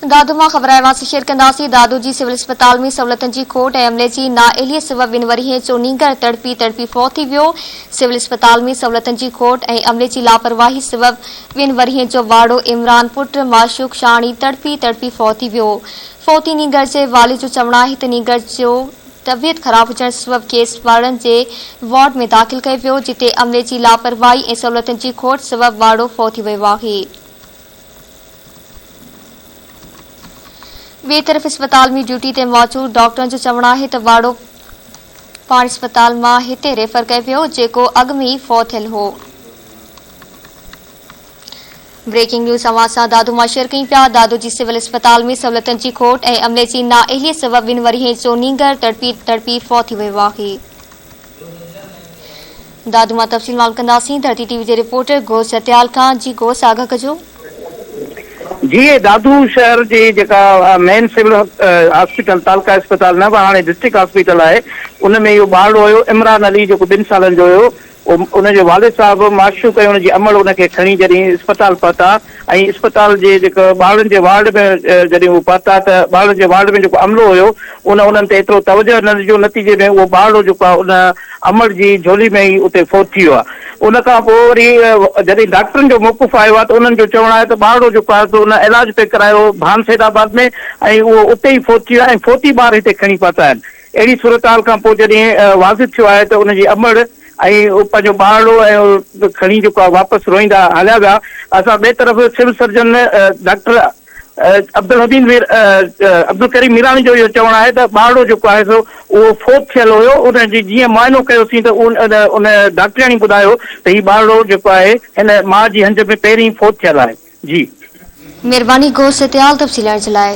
دادو مان خبر احوال سان شيئر ڪنداسين دادو جي سول اسپتال ۾ سهولتن جي کوٽ ۽ عملي جي نااهلي سبب ٻن ورهين جو نينگر تڙپي تڙپي فوت ٿي ويو سول اسپتال ۾ سهولتن جي کوٽ ۽ عملي جي لاپرواهي سبب ٻن ورهين جو ٻارڙو عمران پٽ معشوق شاهاڻي تڙپي تڙپي فوت ٿي ويو فوتي نينگر جي والد جو چوڻ آهي ته نينگر جو طبيعت خراب هجڻ سبب کيس ٻارڙن جي وارڊ ۾ داخل ڪيو ويو جتي عملي جي لاپرواهي ۽ سهولتن جي کوٽ سبب ٻارڙو فوت ٿي ويو آهي. ٻئي طرف اسپتال ۾ ڊيوٽي تي موجود ڊاڪٽرن جو چوڻ آهي ته ٻارڙو پاڻ اسپتال مان هتي ريفر ڪيو ويو جيڪو اڳ ۾ ئي فوت ٿيل هو. بريڪنگ نيوز اوهان سان دادو مان شيئر ڪيون پيا دادو جي سول اسپتال ۾ سهولتن جي کوٽ ۽ عملي جي نااهلي سبب ٻن ورهين جو نينگر تڙپي تڙپي فوت ٿي ويو آهي. دادو مان تفصيل معلوم ڪنداسين ڌرتي ٽي وي جي رپورٽر غوث جتيال کان جي غوث آگاهه ڪجو. جي دادو شهر جي جيڪا مين سول هاسپيٽل تعلقه اسپتال نه پر هاڻي ڊسٽرڪٽ هاسپيٽل آهي ان ۾ اهو ٻارڙو هيو عمران علي جيڪو ٻن سالن جو هيو ان جو والد صاحب معشوق ۽ ان جي امڙ ان کي کڻي جڏهن اسپتال پهتا ۽ اسپتال جي جيڪو ٻارڙن جي وارڊ ۾ جڏهن هو پهتا ته ٻارڙن جي وارڊ ۾ جيڪو عملو هيو ان انهن تي ايترو توجهه نه ڏنو نتيجي ۾ اهو ٻارڙو جيڪو آهي ان امڙ جي جهولي ۾ ئي اتي فوت ٿي ويو آهي ان کان پوء وري جڏهن ڊاڪٽرن جو موقف آيو آهي ته انهن جو چوڻ آهي ته ٻارڙو جيڪو آهي سو ان علاج پئي ڪرايو ڀان سيد آباد ۾ ۽ اهو اتي ئي فوت ٿي ويو آهي ۽ فوتي ٻار هتي کڻي پهتا آهن اهڙي صورتحال کان پوء جڏهن واضح ٿيو آهي ته ان جي امڙ ۽ هو پنهنجو ٻارڙو ۽ کڻي جيڪو آهي واپس روئيندا هليا ويا. اسان ٻئي طرف civil surgeon doctor Abdul Hameed Mir Abdul Karim Mirani جو اهو چوڻ آهي ته ٻارڙو جيڪو آهي سو اهو فوت ٿيل هيو ان جي جيئن معائنو ڪيوسين ته ان ڊاڪٽرياڻي ٻڌايو ته هي ٻارڙو جيڪو آهي هن ماء جي هنج ۾ پهرين فوت ٿيل آهي جي. مھرباني گوشت سيتيال تفصيل ڏيڻ جي لاء.